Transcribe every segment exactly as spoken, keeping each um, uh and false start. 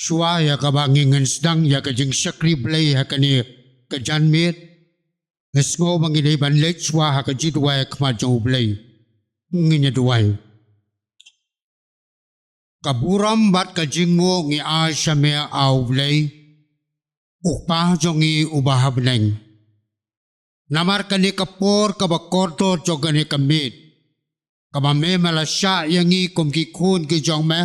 Shuwa ïa kaba ngin sdang ïa ka jingshakri Blei ha kane ka janmiet, nga sngew ba ngi dei ban leit shuwa ha ka jingduwai ha khmat jong U Blei. Ngin ïa duwai. Ka burom bad ka jingnguh ngi ai sha me, A U Blei, U Kpa jong ngi uba ha bneng. Namar kane ka por kaba kordor jong kane ka miet, kaba me me la shah ïa ngi kum ki khun ki jong me,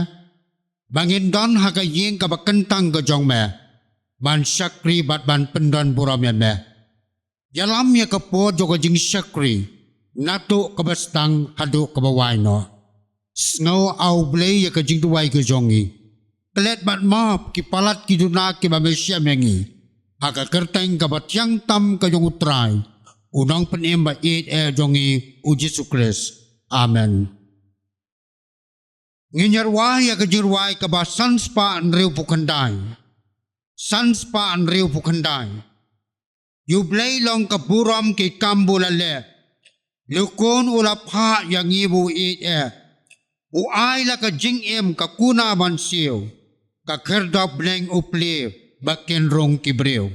ba ngin don ha ka ïing kaba kyntang ka jong me, ban shakri bad ban pyndon burom ïa me. Ïalam ïa ka por jong ka jingshakri, naduh kaba sdang haduh kaba wai noh. Sngew, A U Blei, ïa ka jingduwai ka jong ngi. Klet bad map ki palat ki duna kiba me shem ïa ngi, ha ka kyrteng kaba thiang tam ka jong U Trai, U Nongpynim ba ïeit eh jong ngi, U Jisu Khrist. Amen. Ngin ïa rwai ïa ka jingrwai kaba san spah hynriewphew khyndai. San spah hynriewphew khyndai. Ïa U Blei long ka burom ki kam ba u la leh. La khun u la phah ïa ngi ba u ïeit eh. U ai la ka jingim ka kuna ban siew, ka khyrdop bneng u plie ba kin rung ki briew.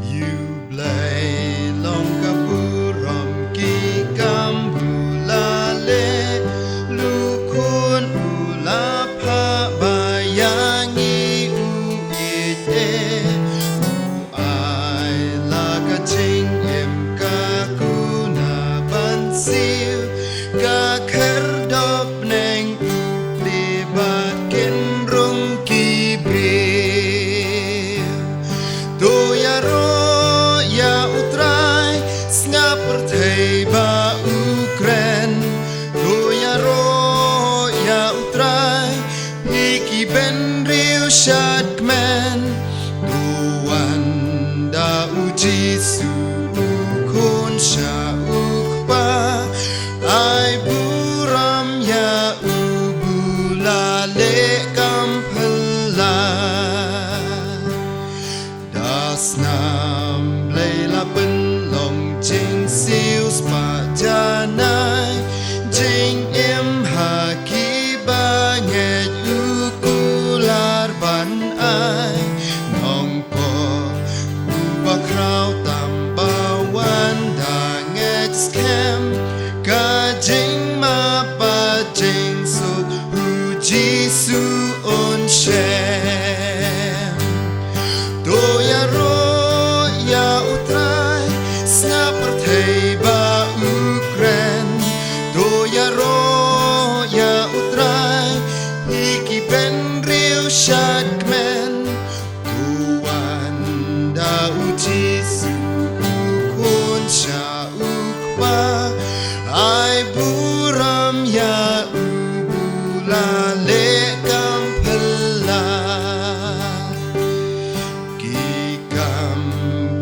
Ïa U Blei long ka burom ki kam ba u la leh, la khun u la phah ba ïa ngi u ïeit eh. U ai la ka jingim ka kuna ban siew, ka khyrdop bneng u plie ba kin rung ki briew. To ïaroh ïa U Trai, sngap pyrthei ba u kren. To ïaroh ïa U Trai, phi ki bynriew shadkmen. To wan da U Jisu U Khun sha U Kpa, ai burom ïa u ba u la leh kam phylla. Da snam Blei la pynlong jingsiew spah janai, jingim ha ki bangeit u kular ban ai. Nongpop uba khraw tam ba wan da ngeit skhem, ka jingmap bad jingsuk U Jisu un shem. To ïaroh ïa U Trai, sngap pyrthei ba u kren. To ïaroh ïa U Trai, phi ki bynriew shadkmen. To wan da U Jisu U Khun sha U Kpa, ai burom ïa u ba u la leh kam phylla. Ki kam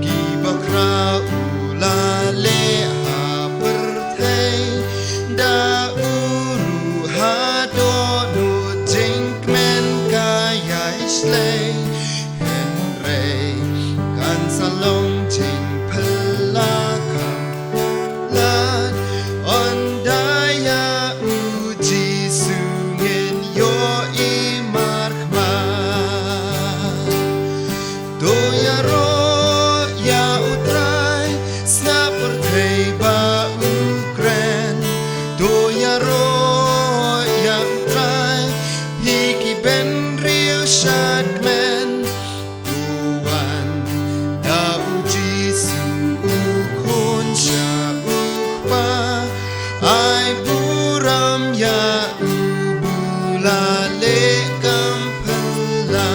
kiba khraw u la leh ha pyrthei, da u ruh ha dohnud jingkmen ka ïai shlei. Hynrei kan sa long jingphylla kham lad, ynda ïa U Jisu ngin ïohi markhmat. To ïaroh ïa U Trai, sngap pyrthei ba u kren. To ïaroh ïa U Trai, phi ki bynriew shadkmen. To wan da U Jisu U Khun sha U Kpa, ai burom ïa u ba u la leh kam phylla.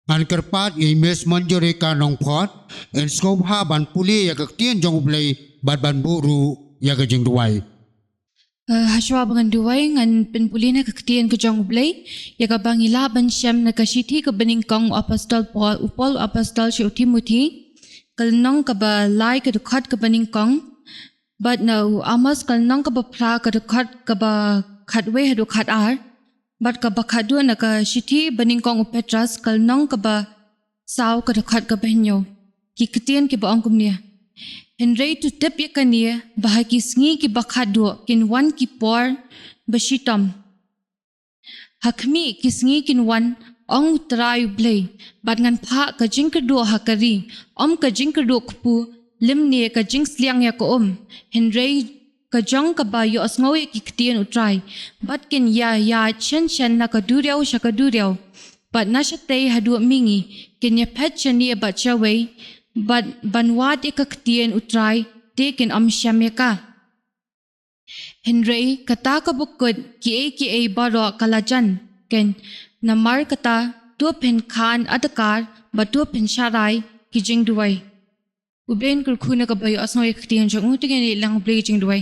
Ngan kyrpad ïa i Miss Manjurika Nongphot, in sngewbha ban pule ïa ka ktien jong U Blei bad ban buh ruh ïa ka jingduwai. Eh, hashwa ba ngan duwai, ngan pynpule na ka ktien ka jong U Blei, ïa kaba ngi lah ban shem na ka shithi kaba nyngkong u apostol Paul, u Paul u apostol sha u Timothi, ka lynnong kaba lai ka dkhot kaba nyngkong, bad na u Amos ka lynnong kaba phra ka dkhot kaba khatwei haduh khatar, bad kaba khatduh na ka shithi banyngkong u Petros ka lynnong kaba saw ka dkhot kaba hynñiew. Ki ktien kiba ong kumne: Hynrei to tip ïa kane, ba ha ki sngi kiba khatduh kin wan ki por ba shitom. Ha khmih ki sngi kin wan, ong U Trai U Blei, bad ngan phah ka jingkyrduh ha ka ri, ym ka jingkyrduh kpu, lymne ka jingsliang ïa ka um, hynrei ka jong kaba ïohsngew ïa ki ktien U Trai, bad kin ïa ïaid shen shen na ka duriaw sha ka duriaw, bad na shatei haduh mihngi, kin ïa phet shane bad shawei, bad ban wad ïa ka ktien U Trai, te kin ym shem ïa ka. Hynrei kata kaba kut, kiei kiei baroh ka la jan, keiñ, namar kata, to phin khan adkar, bad to phin sharai ki jingduwai. U Blei un kyrkhu na kaba ïohsngew ïa ka ktien jong u. To ngin ïa lang U Blei ki jingduwai.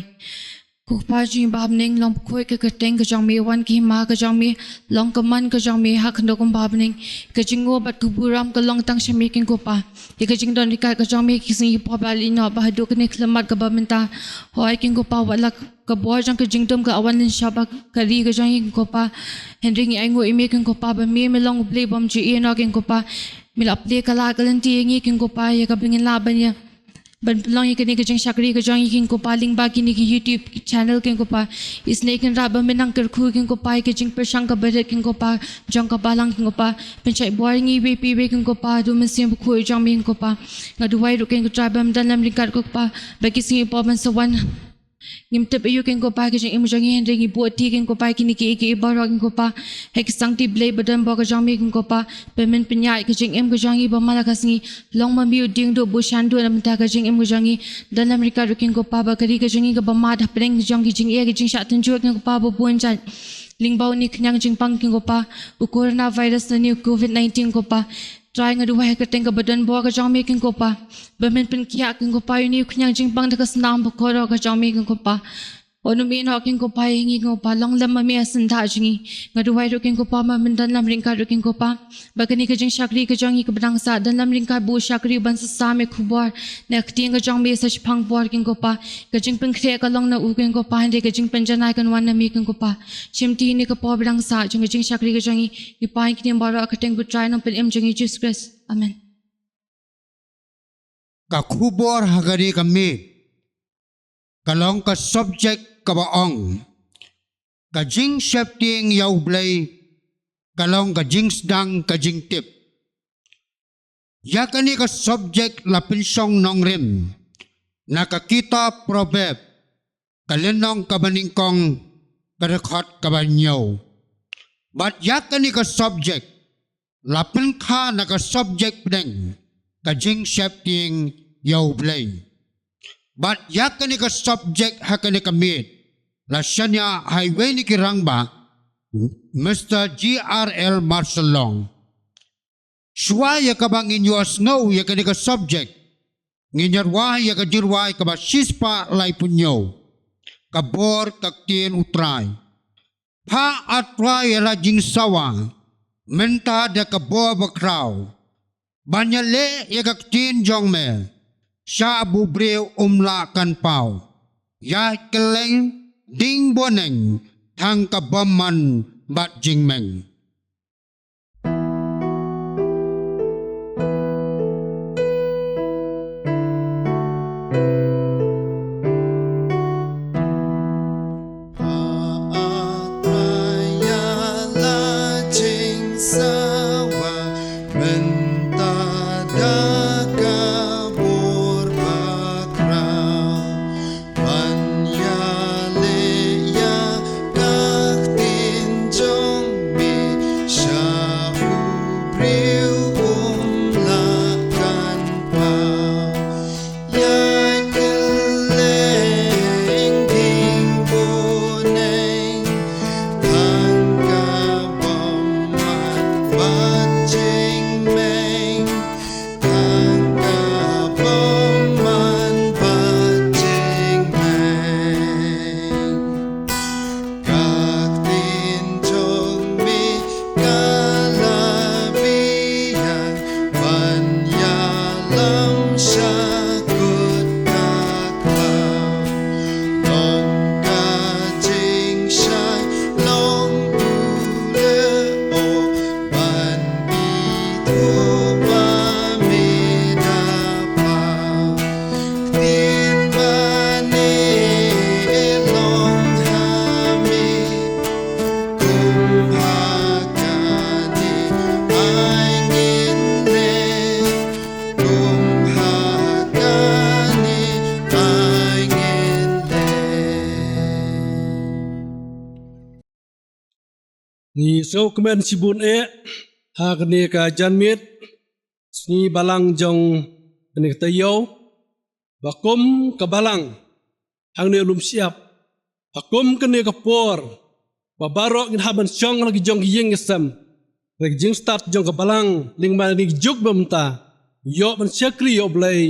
Ko Kpa jong ngi ba ha bneng, long pynkhuid ka kyrteng ka jong me, wan ka hima ka jong me, long ka mon ka jong me ha khyndew kumba ha bneng. Ka jingnguh bad ka burom ka long tang sha me, Kynrad Kpa. Ïa ka jingdon ryngkat ka jong me ha ki sngi ki por ba la leit noh, bad haduh kane ka khyllipmat kaba mynta. Hooid, Kynrad Kpa, wat la ka bor jong ka jingdum ka wan lynshop ha ka ri ka jong ngi, Kynrad Kpa. Hynrei ngi ainguh ïa me, Kynrad Kpa, ba me, me long U Blei bym ju ïehnoh, Kynrad Kpa. Me la plie ka lad ka lynti ïa ngi, Kynrad Kpa, ïa kaba ngin lah ban ïa, ban pynlong ïa kane ka jingshakri ka jong ngi, Kynrad Kpa, lyngba kine ki YouTube channel, Kynrad Kpa. Isynei Kynrad Kpa, ba men nang kyrkhu, Kynrad Kpa, ïa ka jingpyrshang kaba rit, Kynrad Kpa, jong ka balang, Kynrad Kpa. Pynshait bor ïa ngi iwei pa iwei, Kynrad Kpa, da u Mynsiem Bakhuid jong me, Kynrad Kpa. Nga duwai ruh, Kynrad Kpa, ba men don lem ryngkat, Kynrad Kpa, ba ki sngi ki por ban sa wan. Ngim tip aïu, Kynrad Kpa, ka jingim jong ngi, hynrei ngi buh ïa ti, Kynrad Kpa, kine kiei kiei baroh, Kynrad Kpa, ha ki sangti Blei ba don bor ka jong me, Kynrad Kpa, ba men pynïaid ka jingim ka jong ngi ba man la ka sngi. Long ma me u diengduh bad u shanduh na bynta ka jingim ka jong ngi. Don lem ryngkat ruh, Kynrad Kpa, bad ka ri ka jong ngi kaba mad hapdeng jong ki jingeh, ki jingshah tynjuh, Kynrad Kpa, ba bun jait. Lyngba une u khñiang jingpang, Kynrad Kpa, u coronavirus lane u covid nineteen, Kynrad Kpa. Trai, nga duwai ha ka kyrteng kaba don bor ka jong me, Kynrad Kpa, ba men pynkhiah, Kynrad Kpa, ïa une u khñiang jingpang da ka snam bakhraw ka jong me, Kynrad Kpa. Wat nym ïehnoh, Kynrad Kpa, ïa ngi, Kynrad Kpa, long lem ma me ha syndah jong ngi. Nga duwai ruh, Kynrad Kpa, ba men don lem ryngkat ruh, Kynrad Kpa, ba kane ka jingshakri ka jong ngi kaba dang sah, don lem ryngkat bad u shakri uban sa sam ïa ka khubor na ka ktien ka jong me sa shaphang bor, Kynrad Kpa. Ka jingpynkhreh ka long na u, Kynrad Kpa, hynrei ka jingpynjanai kan wan na me, Kynrad Kpa. Shim ti ïa kane ka por ba dang sah jong ka jingshakri ka jong ngi, ngi pan ïa kine baroh ha ka kyrteng bad u Trai Nongpynim jong ngi, Jisu Khrist. Amen. Ka khubor ha kane ka miet ka long ka subject kaba ong: Ka jingsheptieng ïa U Blei ka long ka jingsdang ka jingtip. Ïa kane ka subject la pynshong nongrim na ka kitab Proverb, ka lynnong kaba nyngkong, ka dkhot kaba hynñiew. Bad ïa kane ka subject la pynkha na ka subject pdeng: Ka jingsheptieng ïa U Blei. Bad ïa kane ka subject ha kane ka miet la shaniah ha iwei na ki rangbah, Mister G R L Marshall Long. Shuwa ïa kaba ngin ïohsngew ïa kane ka subject, ngin ïa rwai ïa ka jingrwai kaba shispah laiphew hynñiew: Ka bor ka ktien U Trai. Phah, A Trai, ïa la jingsawa mynta da ka bor bakhraw, ban ïaleh ïa ka ktien jong me sha ba u briew um lah kan paw. Ïa kylleng ding bneng tang ka bymman bad jingmeng. Ngi sngewkmen shibun eh ha kane ka janmiet sngi balang jong kane ka taïew, ba kum ka balang hangne u lum shyiap, ha kum kane ka por ba baroh ngin hap ban shong ha la ki jong ki ïing ki sem, ha la ki jingstad jong ka balang lyngba kane ka juk ba mynta, ïoh ban shakri ïa U Blei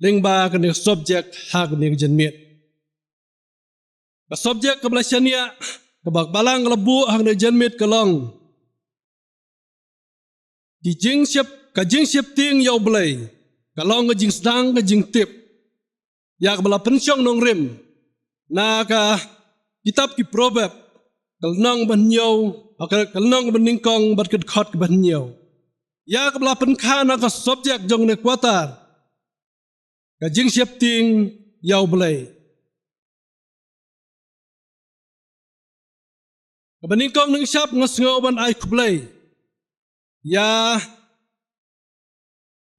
lyngba kane ka subject ha kane ka janmiet. Ka subject kaba la shaniah, kaba ka balang ka la buh ha kane ka janmiet ka long: Ki jingshep, ka jingsheptieng ïa U Blei ka long ka jingsdang ka jingtip, ïa kaba la pynshong nongrim na ka kitab ki Proverb, ka lynnong ba hynñiew, ka, ka lynnong ba nyngkong bad ka dkhot kaba hynñiew, ïa kaba la pynkha na ka subject jong kane ka quarter, ka jingsheptieng ïa U Blei. Kaba nyngkong nyngshap nga sngew ban ai khublei ïa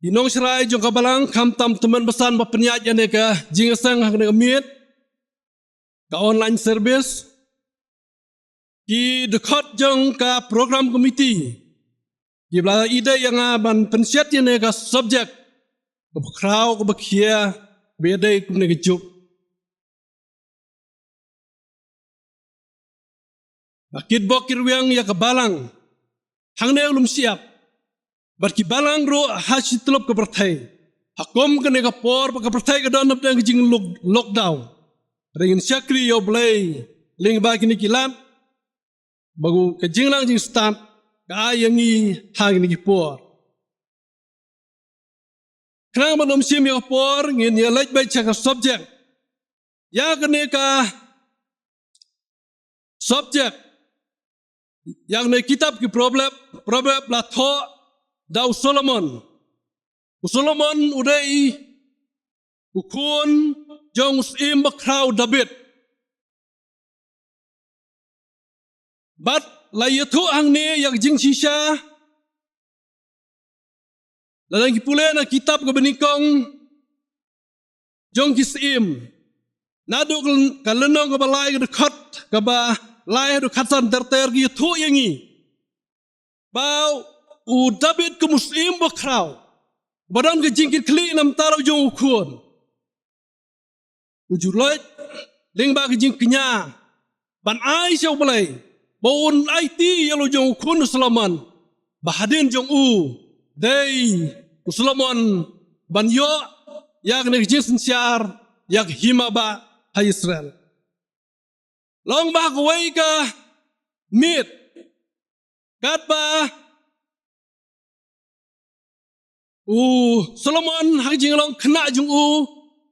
ki nongshrai jong ka balang, khamtam tymmen basan ba pynïaid ïa kane ka jingïaseng ha kane ka miet, ka online service, ki dkhot jong ka program committee, kiba la ïadei ïa nga ban pynshet ïa kane ka subject kaba khraw kaba khia, ba ïadei kumne ka juk. Ba kitbok kitrwiang ïa ka balang hangne u lum shyiap, bad ki balang ruh ha shi tyllup ka pyrthei, ha kum kane ka por ba ka pyrthei ka don hapdeng ka jing lock-, lockdown. Hynrei ngin shakri ïa U Blei lyngba kine ki lad, ba ka jinglang jingstad ka ai ïa ngi ha kine ki por. Khnang ban ym shim ïa ka por, ngin ïa leit beit sha ka subject. Ïa kane ka subject, ïa kane ka kitab ki Proverb, Proverb la thoh da u Solomon. U Solomon u dei u khun jong u syiem bakhraw David. Bad la ïathuh hangne ïa ka jingshisha, lada ngi pule na kitab kaba nyngkong jong ki Syiem, naduh ka lynnong kaba lai, ka dkhot kaba lai haduh khatsan ter ter, ki ïathuh ïa ngi ba u David kum u syiem bakhraw, ba don ka jingkitkhlieh na bynta la u jong u khun, u ju leit lyngba ka jingkñia ban ai sha U Blei ba un aiti ïa la u jong u khun u Solomon, ba hadien jong u dei u Solomon ban ïoh ïa kane ka jingsynshar ïa ka hima bah ha Israel. Long ba ha kawei ka miet, katba u Solomon ha ka jinglong khynnah jong u,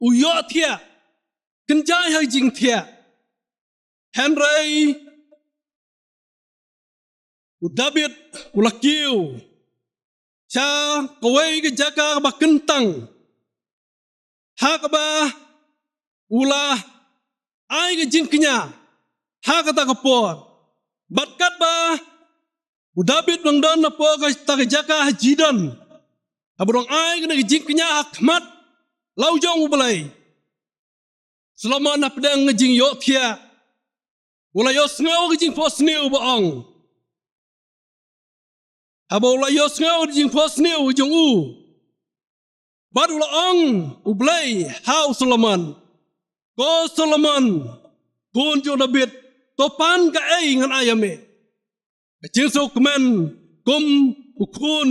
u ïohthiah, kynjai ha ka jingthiah, hynrei u David u la kiew sha kawei ka jaka kaba kyntang, ha kaba u la ai ka jingkñia ha kata ka por. Bad katba u David u dang don hapoh kata ka jaka ha Gideon, haba u dang ai kane ka jingkñia ha khmat la u jong U Blei, Solomon hapdeng ka jingïohthiah, u la ïohsngew ka jingphohsniew ba ong. Haba u la ïohsngew ka jingphohsniew jong u, bad u la ong U Blei ha u Solomon, "Ko Solomon, khun jong u David, to pan kaei ngan ai ïa me?" Ka jingsngewkmen kum u khun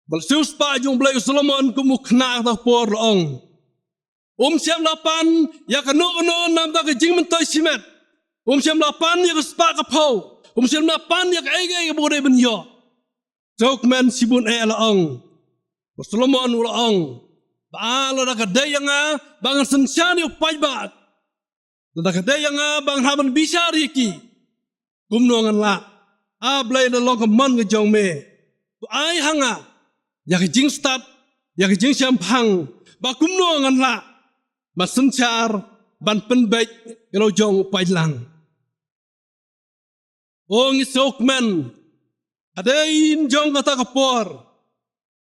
ba la siewspah jong U Blei, u Solomon, kum u khynnah kata ka por, la ong, um shym la pan ïa kano kano namar ka jingmyntoi shimet. Um shym la pan ïa ka spah ka phew. Um shym la pan ïa kaei kaei kaba u dei ban ïoh. Sngewkmen shibun eh, la ong. U Solomon u la ong ba lada ka dei ïa nga ba ngan synshar ïa u paidbah, lada ka dei ïa nga ba ngan hap ban bishar ïa ki, kumno ngan lah? A Blei, la long ka mon ka jong me, to ai ha nga ïa ka jingstad, ïa ka jingshemphang, ba kumno ngan lah ban synshar, ban pynbeit ïa la u jong u paidlang. O ngi sngewkmen, hadien jong kata ka por,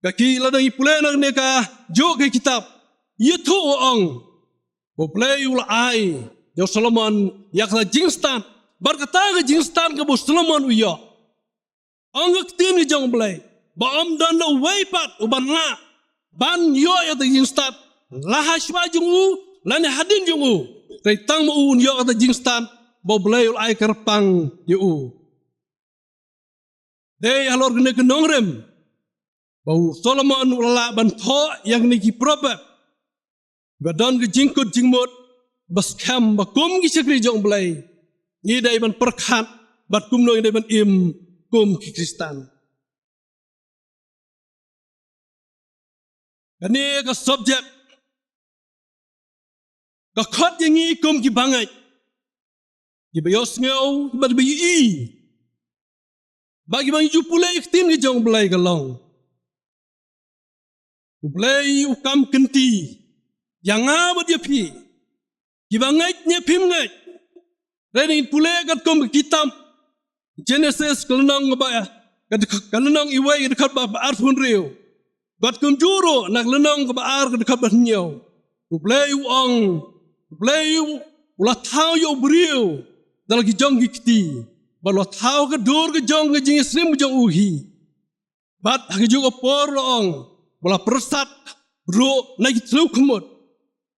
ka ki, lada ngi pule na kane kajuh ka kitab, ïathuh u ong, U Blei u la ai ïa u Solomon ïa kata ka jingstad, Bad kata ka jingstad kaba u Solomon u ïoh, ong ka ktien ka jong u Blei, ba ym don la uwei pat uban lah ban ïoh ïa kata ka jingstad, la hashwa jong u lane hadien jong u. Hynrei tang ma u un ïoh kata ka jingstad ba u Blei u la ai kyrpang ïa u. Dei halor kane ka nongrim ba u Solomon u la lah ban thoh ïa kine ki proverb ba don ka jingkut jingmut, ba skhem ba kum ki shakri jong u Blei ngi dei ban pyrkhat bad kumno ngi dei ban im kum ki Khristan. Kane ka subject ka khot ïa ngi kum ki bangeit, kiba ïohsngew, kiba ïohi, ba kiba ngi ju pule ïa ka ktien ka jong u Blei ka long, u Blei u kam kynti ïa nga bad ïa phi, kiba ngeit ne phim ngeit. Hynrei ngin pule katkum ka kitab Genesis ka lynnong kaba, ka, ka lynnong iwei ka dkhot ba, ba arphew hynriew. Bad kumjuh ruh na ka lynnong kaba ar ka dkhot ba hynñiew. U Blei u ong, u Blei u la thaw ïa u briew da la ki jong ki kti, bad u la thaw ka dur ka jong ka jingïasyriem jong u hi. Bad ha kajuh ka por la ong, ba la pyrsad ruh na ki thliew khmut,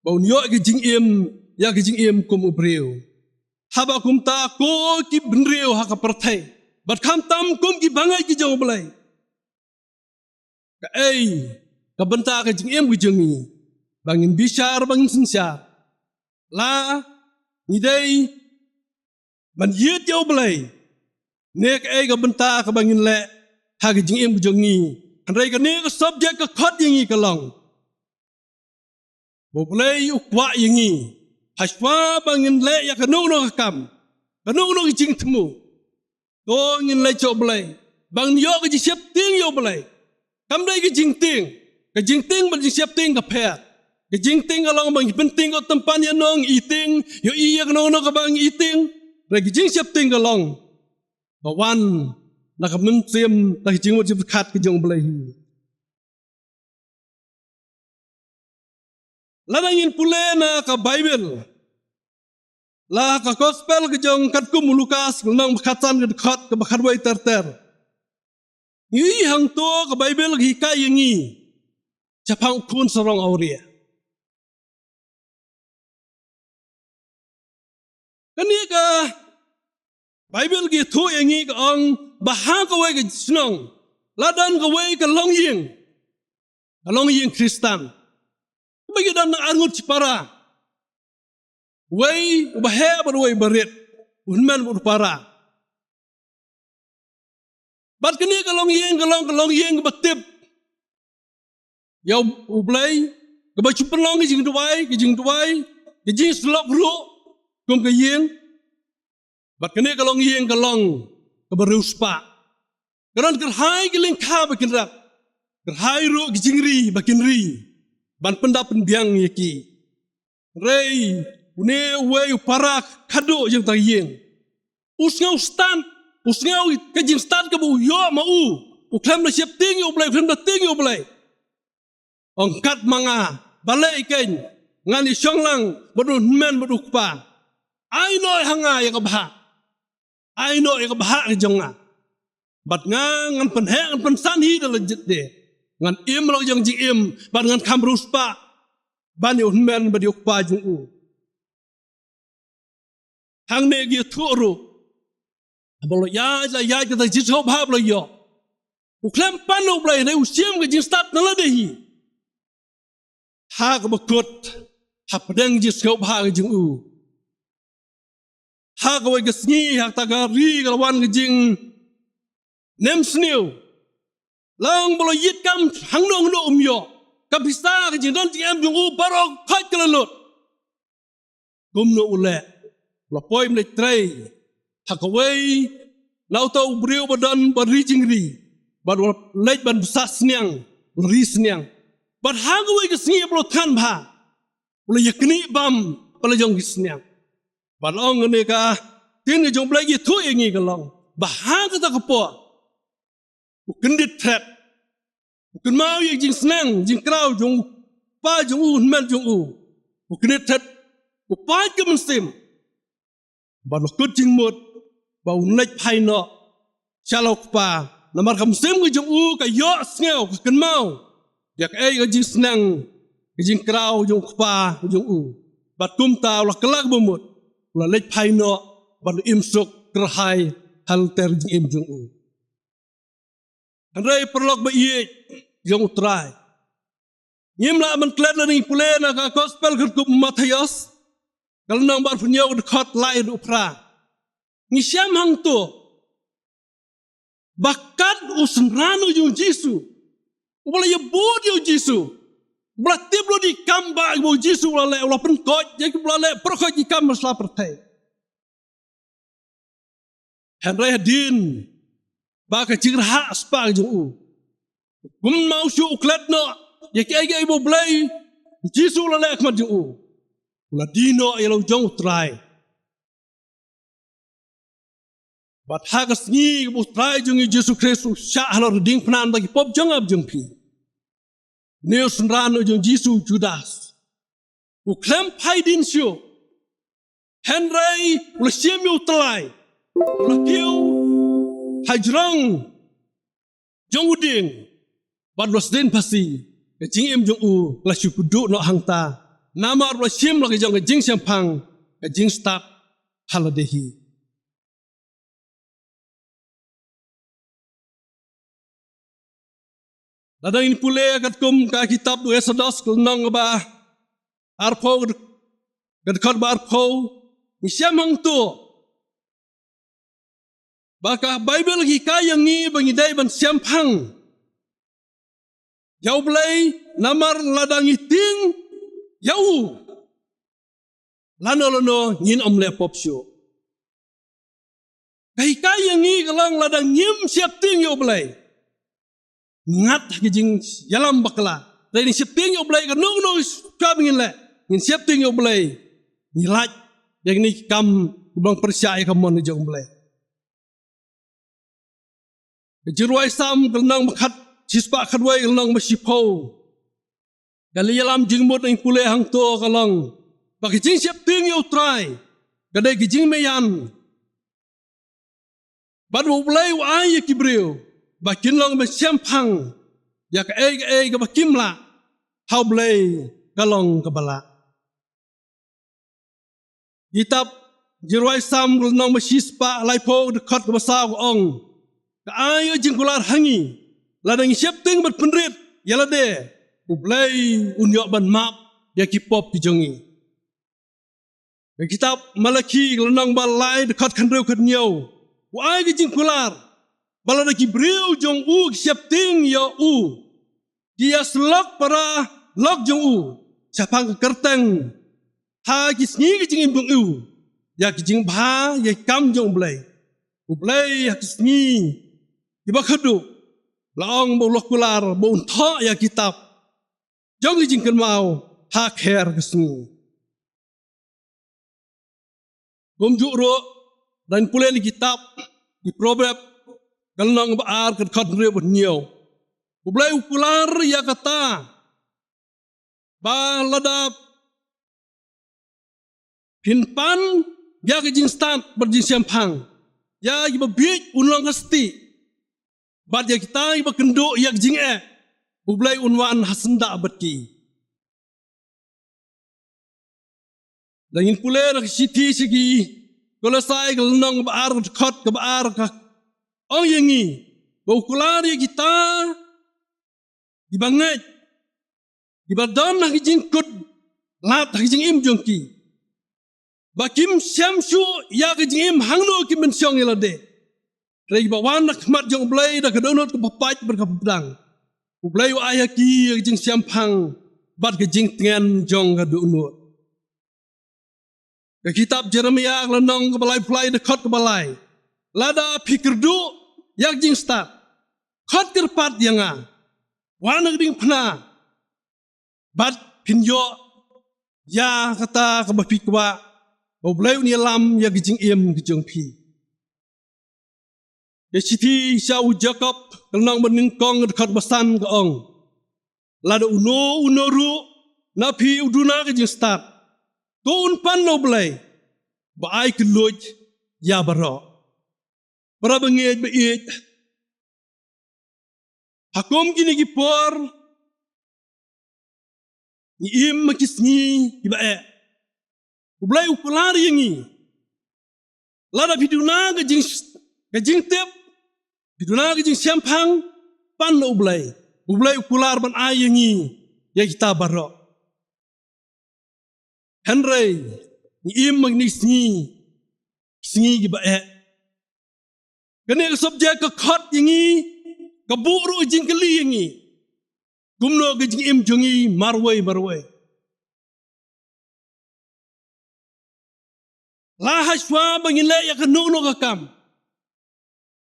ba un ïoh ka jingim, ïa ka jingim kum u briew. Haba kumta ko ki bynriew ha ka pyrthei, bad khamtam kum ki bangeit ki jong u Blei. Kaei ka bynta ka jingim ka jong ngi? Ba ngin bishar, ba ngin synshar, la ngi dei ban ïeit ïa u Blei, ne kaei ka bynta kaba ngin leh ha ka jingim ka jong ngi? Hynrei kane ka subject ka khot ïa ngi ka long, ba u Blei u kwah ïa ngi, hashwa ba ngin leh ïa kano kano ka kam, kano kano ka jingthmu, to ngin leit sha u Blei, ba ngin ïoh ka jingsheptieng ïa u Blei. Kam dei ka jingtieng, ka jingtieng bad jingsheptieng ka pher. Ka jingtieng ka long ba ngi pyntieng ka tympan ïa nong, i tieng, ïohi ïa kano kano kaba ngi i tieng. Hynrei ka jingsheptieng ka long ba wan na ka mynsiem, na ka jingmut jingpyrkhat ka jong u Blei hi. Lada ngin pule na ka Baibl, la ka gospel ka jong katkum u Lukas, lynnong ba khatsan ka dkhot kaba khatwei ter ter. Ngi hangto ka Baibl ka hikai ïa ngi shaphang u khun sarong awria. Kane ka Baibl ka ïathuh ïa ngi ka ong ba ha kawei ka shnong la don kawei ka longïing, ka longïing Khristan. Kaba ki don tang arngut shipara. Uwei uba heh bad uwei uba rit, u hynmen bad u para. Bad kane ka longïing ka long ka longïing kaba tip ïa u, u Blei, kaba shu pynlong ka jingduwai, ka jingduwai, ka jingshlok ruh kum ka ïing. Bad kane ka longïing ka long kaba riewspah. Ka don kyrhai ki lyngkha ba kin rep, kyrhai ruh ki jingri ba kin ri, ban pyndap pynbiang ïa ki. Hynrei une uwei u para khadduh jong kata ka ïing, u sngew stad, u sngew ka jingstad kaba u ïoh ma u, u khlem da sheptieng ïa u Blei, u khlem da tieng ïa u Blei. Ong kat ma nga, balei keiñ ngan ïashong lang bad u hynmen bad u kpa? Ai noh ha nga ïa ka bhah. Ai noh ïa ka bhah ka jong nga. Bad nga ngan pynheh, ngan pynsan hi da la jingthied. Ngan im la ka jong jingim, bad ngan kham riewspah ban ïa u hynmen bad ïa u kpa jong u. Hangne ki ïathuh ruh, haba la ïaid, la ïaid kata ka jingsngewbha ba la ïoh, u khlem pan ïa u Blei, hynrei u shim ka jingstad na lade hi. Ha kaba kut, hapdeng ka jingsngewbha ka jong u, ha kawei ka sngi, ha kata ka ri ka la wan ka jingnem sniew. La ong ba la ïit kam hangno hangno um ïoh. Ka pisa, ka jingdon jingem jong u baroh khoit ka la lut. Kumno u leh? U la poi ban leit trei ha kawei na uta u briew ba don ba ri jingri, bad u la leit ban bsa sniang, u la ri sniang. Bad ha kawei ka sngi ba la thngan bha, u la ïaknieh bam pala jong ki sniang. Bad la ong kane ka ktien ka jong u Blei ka ïathuh ïa ngi ka long ba ha kata ka por u kyndit thret, u kynmaw ïa ka jingsneng jingkraw jong u kpa jong u, hynmen jong u. U kyndit thret, u pait ka mynsiem. Bad u la kut jingmut, ba un leit phai noh sha la u Kpa. Namar ka mynsiem ka jong u ka ïohsngew, ka kynmaw ïa kaei ka jingsneng, ka jingkraw jong u Kpa jong u. Bad kumta u la kylla ka bamut, u la leit phai noh bad u im suk kyrhai halter jingim jong u. Hynrei paralok ba ïeit jong U Trai, ngim lah ban klet lada ngi pule na ka Gospel katkum u Mathaios, ka lynnong ba arphew hynñiew, ka dkhot lai haduh phra. Ngi shem hangto ba kat u synran u jong u Jisu, uba la ïabud ïa u Jisu, uba la tip lade ki kam ba u Jisu u la leh, u la pynkoit ïa ki, u la leh pyrkhat ïa ki kam ba sla pyrthei. Hynrei hadien ba ka jingrhah spah jong u, kumno shuh u klet noh ïa kiei kiei ba U Blei, u Jisu u la leh ha khmat jong u, u la die noh ïa la u jong U Trai. Bad ha ka sngi kaba U Trai jong ngi Jisu Khrist u shah halor ka diengphna da ki pop jong nga bad jong phi, une u synran u jong u Jisu, u Judas, u khlem phai dien shuh. Hynrei u la shim ïa u tyllai, u la kiew ha jrong jong u dieng, bad u la sdien phasi. Ka jingim jong u ka la shu kduh noh hangta, namar u la shim la ka jong ka jingshemphang, ka jingstad ha lade hi. Lada ngin pule katkum ka kitab u Eksodos, ka lynnong ba arphew, ka dkhot ba arphew, ngi shem hangto ba ka Baibl ka hikai ïa ngi ba ngi dei ban shemphang ïa U Blei, namar lada ngi tieng ïa u, lano lano ngin ym leh pop shuh. Ka hikai ïa ngi ka long, lada ngim sheptieng ïa U Blei, ngat ha ka jingïalam bakla. Lada ngin sheptieng ïa U Blei, kano kano ka kam ngin leh, ngin sheptieng ïa U Blei, ngi lait ïa kine ki kam kiba long pyrshah ïa ka mon jong U Blei. Ka Jingrwai Salm ka lynnong ba khat, shispah khatwei, ka lynnong ba shiphew, ka la ïalam jingmut, ngi pule hangto, ka long ba ka jingsheptieng ïa U Trai ka dei ka jingmaïan, bad ba U Blei u ai ïa ki briew ba kin long ban shemphang ïa kaei kaei kaba kim lah ha U Blei, ka long kaba lah. Kitab Jingrwai Salm ka lynnong ba shispah laiphew, ka dkhot kaba saw, ka ong: Ka ai ka jingkular ha ngi, lada ngi sheptieng bad pynrit ïa lade, U Blei un ïoh ban map ïa ki pop ki jong ngi. Ka kitab Malaki ka lynnong ba lai, dkhot khynriew khynñiew, u ai ka jingkular ba lada ki briew jong u ki sheptieng ïa u, ki ïasyllok para lok jong u shaphang ka kyrteng ha ki sngi ka jingim jong u, ïa ki jingbha ïa ki kam jong U Blei, U Blei ha ki sngi kiba khatduh la ong ba u la kular ba un thoh ïa kitab jong ki jingkynmaw ha kher ka sngi. Kumjuh ruh, lada ngi pule na kitab ki Proverb ka lynnong ba ar, ka dkhot hynriew bad hynñiew, U Blei u kular ïa kata ba lada phin pan ïa ka jingstad bad jingshemphang, ïa kiba bieit un long ka stieh, bad ïa kita kiba kynduh ïa ka jingeh, U Blei un wan ha syndah bad ki. Lada ngin pule na ka shithi sha ki Kolosai ka lynnong ba ar, ka dkhot kaba ar, ka ong ïa ngi ba u kular ïa kita kiba ngeit, kiba don ha ki jingkut lad ha ki jingim jong ki, ba kim shem shuh ïa ka jingim hangno kim pynshong ïa lade, hynrei kiba wan ha khmat jong U Blei da ka dohnud kaba pait bad kaba pdang, U Blei u ai ha ki ïa ka jingshemphang bad ka jingtngen jong ka dohnud. Ka kitab Jeremaïah ka lynnong kaba laiphew lai, dkhot kaba lai: Lada phi kyrduh ïa ka jingstad, khot kyrpad ïa nga, wan ha ka diengphna, bad phin ïoh ïa kata kaba phi kwah, ba U Blei un ïalam ïa ka jingim ka jong phi. Ka shithi sha u Jakob ka lynnong ba nyngkong, dkhot ba san, ka ong: Lada uno uno ruh na phi u duna ka jingstad, to un pan na U Blei ba ai kylluid ïa baroh. Para bangeit ba ïeit, ha kum kine ki por ngi im ha ki sngi kiba eh. U Blei u kular ïa ngi. Lada phi duna ka jing, ka jingtip, phi duna ka jingshemphang, pan na U Blei. U Blei u kular ban ai ïa ngi ïa kita baroh. Hynrei ngi im ha kine ki sngi, sngi kiba eh. Kane ka subject ka khot ïa ngi, ka buh ruh jingkylli ïa ngi. Kumno ka jingim jong ngi marwei marwei. La ha shuwa ba ngin leh ïa kano kano ka kam,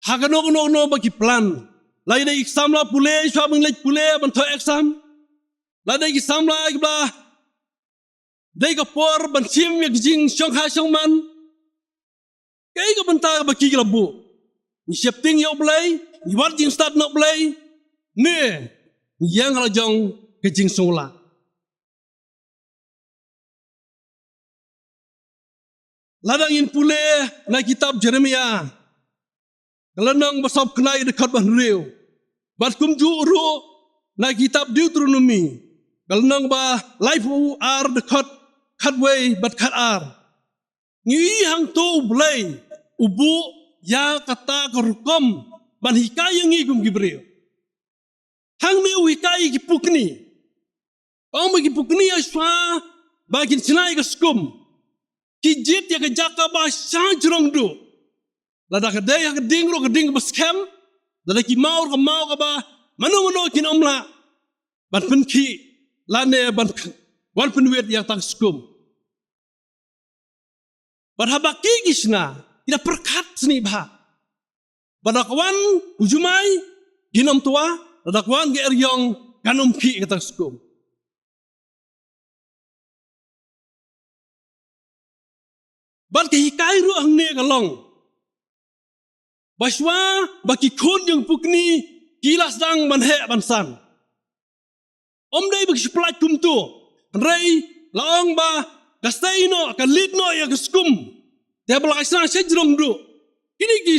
ha kano kano kano ba ki plan, la dei ki samla pule, shuwa ba ngin leit pule ban thoh exam, la dei ki samla kiba dei ka por ban shim ïa ki jingshongkha shongman. Kaei ka bynta ba ki la buh? Ngi sheptieng ïa U Blei, ngi wad jingstad na U Blei, ne ngi ïeng ha la jong ka jingsngewlad? Lada ngin pule na kitab Jeremiah, ka lynnong ba sawphew khyndai, dkhot ba hynriew, bad kumjuh ruh na kitab Deuteronomi, ka lynnong ba laiphew ar, dkhot khatwei bad khatar, ngi ïohi hangto U Blei u buh ïa kata ka rukom ban hikai ïa ngi kum ki briew. Hangne u hikai ïa ki pukni. Ong ba ki pukni ha shuwa ba kin shna ïa ka skum, ki jied ïa ka jaka ba shajrong duh. Lada ka dei ha ka ding ruh, ka ding ba skhem, lada ki maw ruh, ka maw kaba mano mano kin ym lah ban pynkhih lane ban wan pynwit ïa kata ka skum. Bad haba ki, ki shna, ki da pyrkhat snieh bha. Bad da ka wan u jumai, kin ym twa, bad da ka wan ka eriong, kan ym khih kata ka skum. Bad ka hikai ruh hangne ka long ba shuwa ba ki khun jong pukni ki la sdang ban heh ban san, ym dei ba ki shu pyllait kumto, hynrei la ong ba ka sei noh, ka leit noh ïa ka skum, te ba la ka shna shajrong duh. Kine ki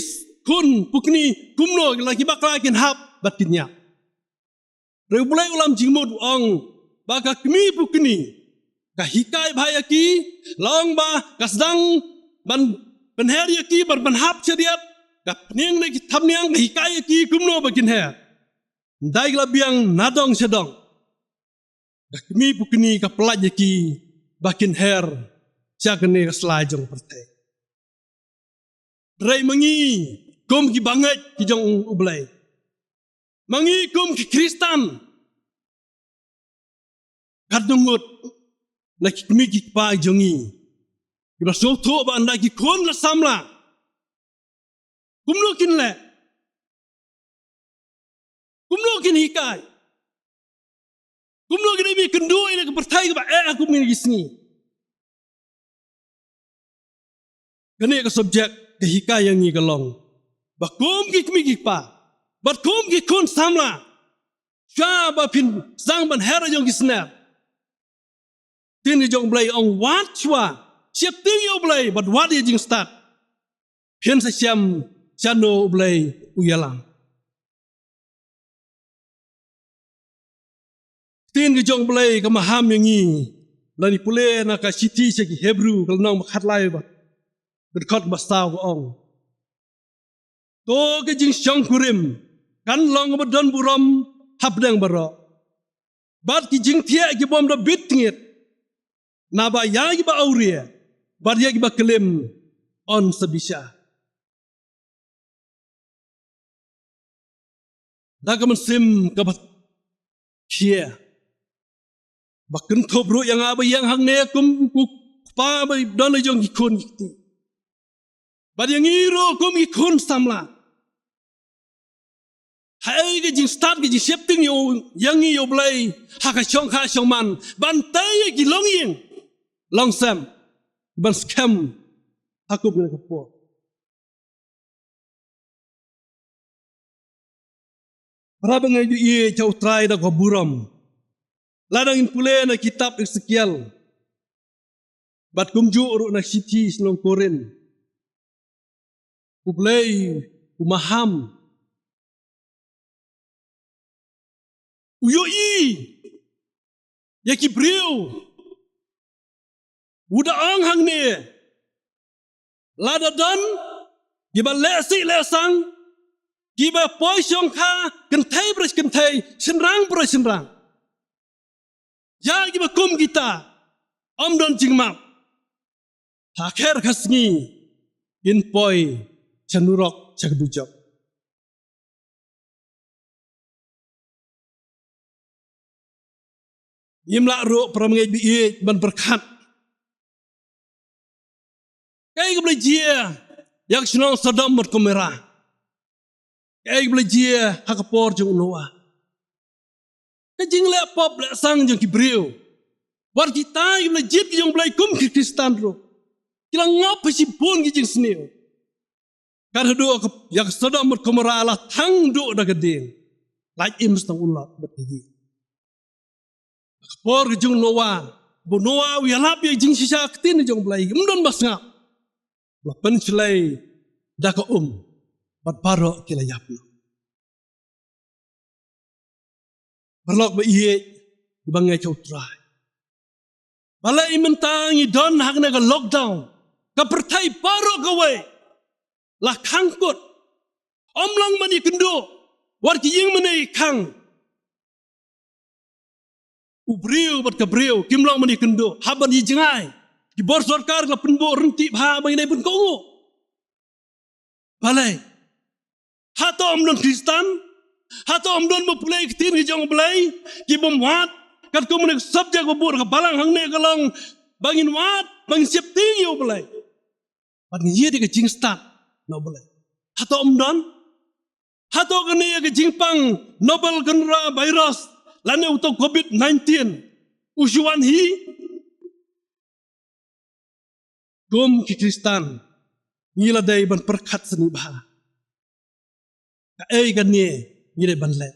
khun pukni kumno la ki bakla kin hap bad kin ïap? Hynrei U Blei u lam jingmut u ong ba ka kmie pukni ka hikai bha ïa ki, la ong ba ka sdang ban pynher ïa ki ban, ban hap shariat, ka pynïeng na ki thapniang, ka hikai ïa ki kumno ba kin her. Ym dei ka la biang na dong sha dong. Ka kmie pukni ka pyllait ïa ki ba kin her sha kane ka sla jong pyrthei. Hynrei ma ngi kum ki bangeit ki jong U Blei, ma ngi kum ki Khristan, katno ngut na ki kmie ki kpa jong ngi kiba sngewthuh ba ynda ki khun la samla, kumno kin leh, kumno kin hikai, kumno kin ïakynduh ïa ka pyrthei kaba eh ha kum kine ki sngi? Kane ka subject ka hikai ïa ngi ka long ba kum ki kmie ki kpa bad kum ki khun samla, shuwa ba phin sdang ban her ha jong ki sner, ktien ka jong U Blei ong, wad shuwa, sheptieng ïa U Blei bad wad ïa jingstad, phin sa shem shano U Blei u ïalam. Ktien ka jong U Blei ka maham ïa ngi, lada ngi pule na ka shithi sha ki Hebru, ka lynnong ba khatlai, ba ka dkhot ba saw, ka ong, to ka jingshongkurim kan long ba don burom hapdeng baroh, bad ki jingthiah ki bym da bit tngit, naba ïa kiba awria bad ïa kiba klim yn sa bishar. Da ka mynsiem kaba khia, ba kynthup ruh ïa nga ba ïeng hangne kum u kpa ba don la jong ki khun ki kti, bad ïa ngi ruh kum ki khun samla. Haei ka jingstad, ka jingsheptieng ïa ngi ïa U Blei ha ka shongkha shongman ban tei ïa ki longïing longsem ban skhem ha kum kane ka por? Para bangeit ïeit ha U Trai, da ka burom, lada ngin pule na kitab Esekiel bad kumjuh ruh na shithi shnong Korinth, U Blei u maham, u ïohi ïa ki briew, u da ong hangne, lada don kiba leh sih leh sang, kiba poi shongkha kynthei bad kynthei, shynrang bad shynrang, ïa kiba kum kita ym don jingmap. Ha kher ka sngi kin poi sha nurok, sha ka dujok. Ngim lah ruh, para bangeit ba ïeit, ban pyrkhat kaei kaba la jia ïa ka shnong Sodom bad Gomorrah, kaei kaba la jia ha ka por jong u Noah. Ka jingleh pop leh sang jong ki briew, wat kita kiba la jied ki jong u Blei kum ki Khristan ruh, ki la ngop ha shibun ki jingsniew. Kat haduh ka, ïa ka Sodom bad Gomorrah la thang duh da ka ding, la im sdang u Lot bad ka ïing. Ka por ka jong u Noah, ba u Noah u ïalap ïa ka jingshisha ktien jong u Blei, ym don ba sngap, la pynshlei da ka um, bad baroh ki la ïap noh. Paralok ba ïeit, ba ngeit ha u Trai, balei mynta ngi don ha kane ka lockdown, ka pyrthei baroh kawei la khang kut, ym long ban ïakynduh, wat ki ïing mane ki khang, u briew bad ka briew kim long ban ïakynduh, hap ban ïajngai, ki bor sorkar ki la pynbor ryntih bha ba ngin ïa pynkohnguh. Balei? Hato ym don Khristan? Hato ym don ba pule ktien ka jong u Blei, ki bym wad? Katkum kane ka subject ba bud ka balang hangne ka long ba ngin wad, ba ngin sheptieng ïa u Blei, ba ngin ïoh ïa ka jingstad na u Blei. Hato ym don? Hato kane ka jingpang novel coronavirus lane uto covid nineteen u shu wan hi? Kum ki Khristan, ngi la dei ban pyrkhat sani bha, kaei kane ngi dei ban leh.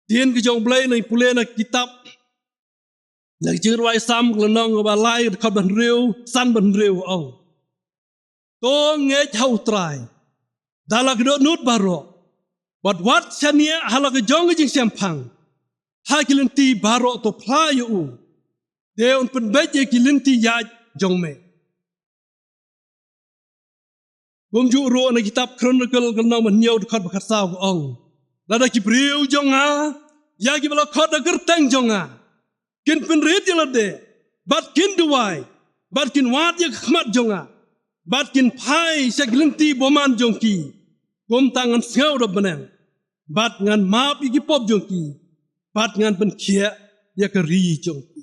Ktien ka jong u Blei ngi pule na kitab, na ki Jingrwai Salm ka lynnong ba lai, dkhot ba hynriew, san bad hynriew, ong: To ngeit ha u Trai da la ka dohnud baroh, bad wat shaniah ha la ka jong ka jingshemphang. Ha ki lynti baroh to phla ïa u, te un pynbeit ïa ki lynti ïaid jong me. Kumjuh ruh na kitab Chronicle ka lynnong ba hynñiew, dkhot ba khatsaw ka ong: Lada ki briew jong nga, ïa kiba la khot da ka kyrteng jong nga, kin pynrit ïa lade, bad kin duwai, bad kin wad ïa ka khmat jong nga, bad kin phai sha ki lynti bymman jong ki, kumta ngan sngew da bneng, bad ngan map ïa ki pop jong ki, bad ngan pynkhiah ïa ka ri jong ki.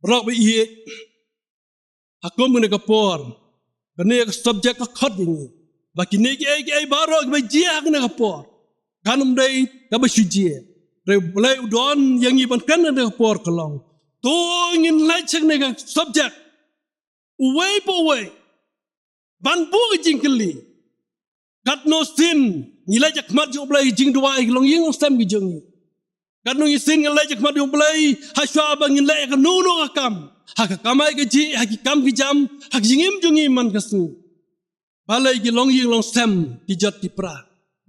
Paralok ba ïeit, ha kum kane ka por, kane ka subject ka khot ïa ngi ba kine kiei kiei baroh kiba jia ha kane ka por, kan ym dei kaba shu jia. Hynrei u Blei u don ïa ngi ban kren ha kane ka por ka long, to ngin leit sha kane ka subject, uwei pa uwei, ban buh ka jingkylli. Katno sien ngi leit ha khmat jong u Blei ha ka jingduwai, ha ki longïing longsem ki jong ngi? Katno ngi sien ngi leit ha khmat jong u Blei hashwa ba ngin leh ïa kano kano ka kam, ha ka kamai kajih, ha ki kam ki jam, ha ka jingim jong ngi man ka sngi? Balei ki longïing longsem ki jot ki pra?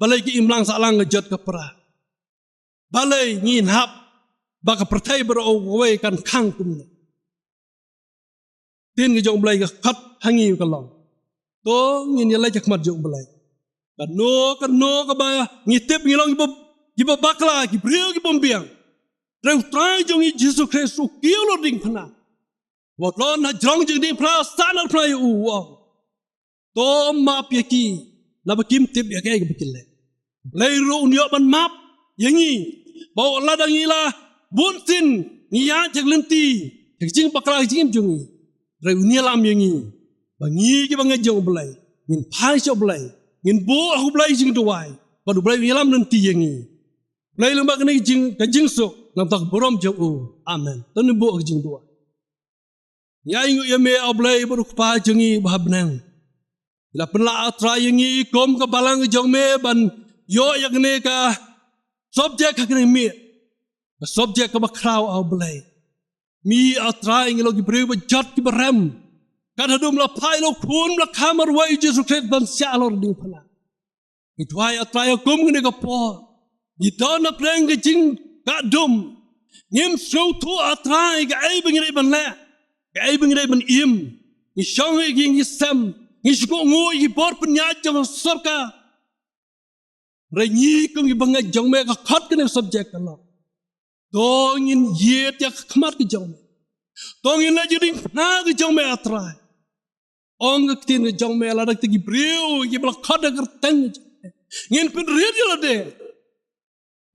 Balei ki imlang sahlang ki jot ki pra? Balei ngin hap ba ka pyrthei baroh kawei kan khang kumne? Ktien ka jong u Blei ka khot ha ngi ka long, to ngin ïaleit ha khmat jong u Blei. Kano kano kaba ngi tip ngi long kiba, kiba bakla, ki briew ki bym biang, hynrei u Trai jong ngi Jisu Khrist u kiew lut diengphna. Wat lon hajrong jong diengphna, sah na diengphna ïa u, u ong, to map ïa ki, naba kim tip ïa kaei kaba ki leh. U Blei ruh un ïoh ban map ïa ngi, ba wat lada ngi la bun sien ngi ïaid ha ka lynti, ha ka jingbakla ka jingim jong ngi, hynrei un ïalam ïa ngi ba ngi kiba ngeit jong u Blei ngin phai sha u Blei, ngin buh ha u Blei jingduwai, bad u Blei un ïalam lynti ïa ngi. U Blei lyngba kane ka jing, ka jingsuk, namar ka burom jong u. Amen. To ngin buh ka jingduwai. Ngi ainguh ïa me, A Blei bad U Kpa jong ngi uba ha bneng. Ngi la pynlah, A Trai, ïa ngi kum ka balang jong me ban ïoh ïa kane ka subject ha kane ka miet. Ka subject kaba khraw, A Blei. Ngi, A Trai, ngi long ki briew ba jot ki ba rem. Kat haduh ba la phah ïa la u Khun ba la kha marwei, Jisu Khrist, ban shah halor diengphna. Ngi duwai, A Trai, ha kum kane ka por, ngi don hapdeng ka jingkah dum. Ngim sngewthuh, A Trai, kaei ba ngi dei ban leh, kaei ba ngi dei ban im. Ngi shong ha ki ïing ki sem, ngi sngewthuh ïa ki bor pynïaid jong ka sorkar. Hynrei ngi kum ki bangeit jong me, ka khot kane ka subject ka long, to ngin ïeit ïa ka khmat ka jong me. To ngin leh ïa ka diengphna ka jong me, A Trai. Ong ka ktien ka jong me, lada kita ki briew kiba la khot da ka kyrteng ka jong me, ngin pynrit ïa lade,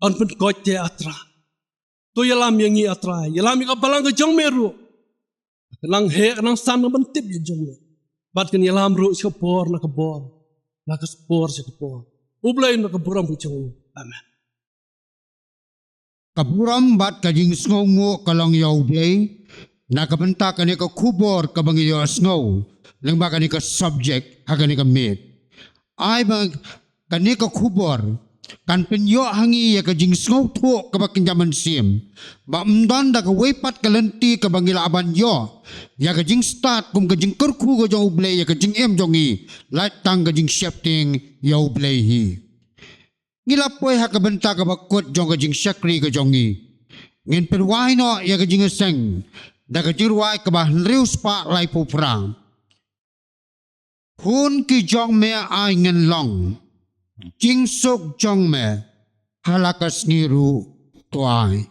yn pynkoit te, A Trai. To ïalam ïa ngi, A Trai, ïalam ïa ka balang ka jong me ruh. Ka nang heh, ka nang san, ka ban tip ïa jong me. Bad kan ïalam ruh sha ka por na ka por, na ka por sha ka por. U Blei na ka burom ka jong u. Amen. Ka burom bad ka jingsngewnguh ka long ïa U Blei na ka bynta kane ka khubor kaba ngi ïohsngew lyngba kane ka subject ha kane ka miet. Ai ba kane ka khubor kan pynïoh ha ngi ïa ka jingsngewthuh kaba kynja mynsiem, ba ym don da kawei pat ka lynti kaba ngi lah ban ïoh ïa ka jingstad kum ka jingkyrkhu ka jong U Blei ïa ka jingim jong ngi, lait tang ka jingsheptieng ïa U Blei hi. Ngi la poi ha ka bynta kaba kut jong ka jingshakri ka jong ngi. Ngin pynwai noh ïa ka jingïaseng da ka jingrwai kaba hynriew spah laiphew phra. Khun ki jong me ai ngin long, jingsuk jong me ha la ka sngi ruh to ai.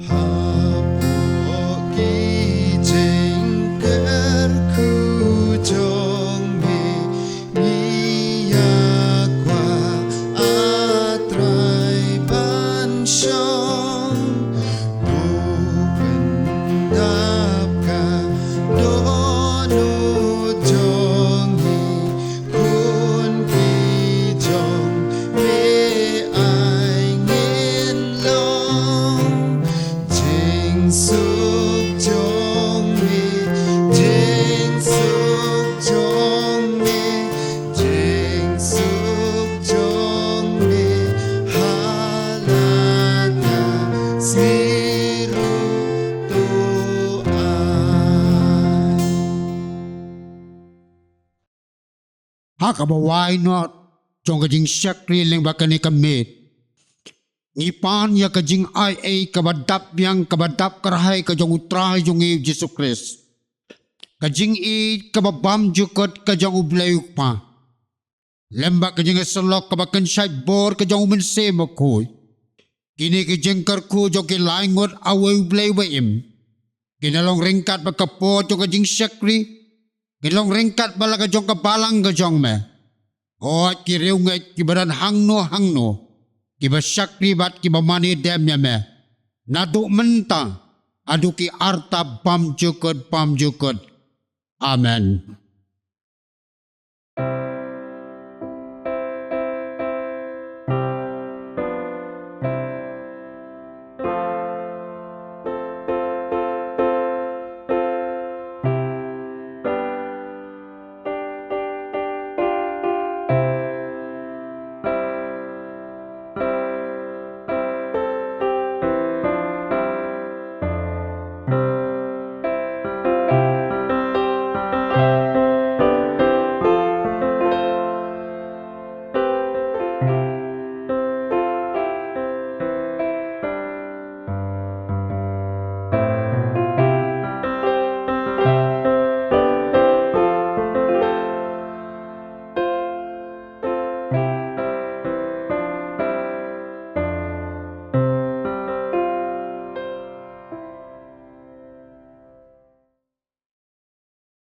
Hapoh ki jingkyrkhu jong me, ngi ïa kwah, A Trai, ban shong. To pyndap ka dohnud jong ngi, khun ki jong me ai ngin long. Jingsuk jong me, jingsuk jong me, jingsuk jong me ha la ka sngi ruh to ai. Ha kaba wai noh jong ka jingshakri lyngba kane ka miet, ngi pan ïa ka jingai ei kaba dap biang, kaba dap kyrhai ka jong U Trai jong ngi U Jisu Khrist, ka jingïeit kaba bymjukut ka jong U Blei U Kpa, lem bad ka jingïasyllok kaba kynshait bor ka jong U Mynsiem Bakhuid. Kine ki jingkyrkhu jong ki lai ngut awei U Blei uba im, kin long ryngkat bad ka por jong ka jingshakri, kin long ryngkat bad la ka jong ka balang ka jong me. Hooid, ki riewngeit kiba don hangno hangno, kiba shakri bad kiba mane dem ïa me, naduh mynta haduh ki arta bymjukut bymjukut. Amen.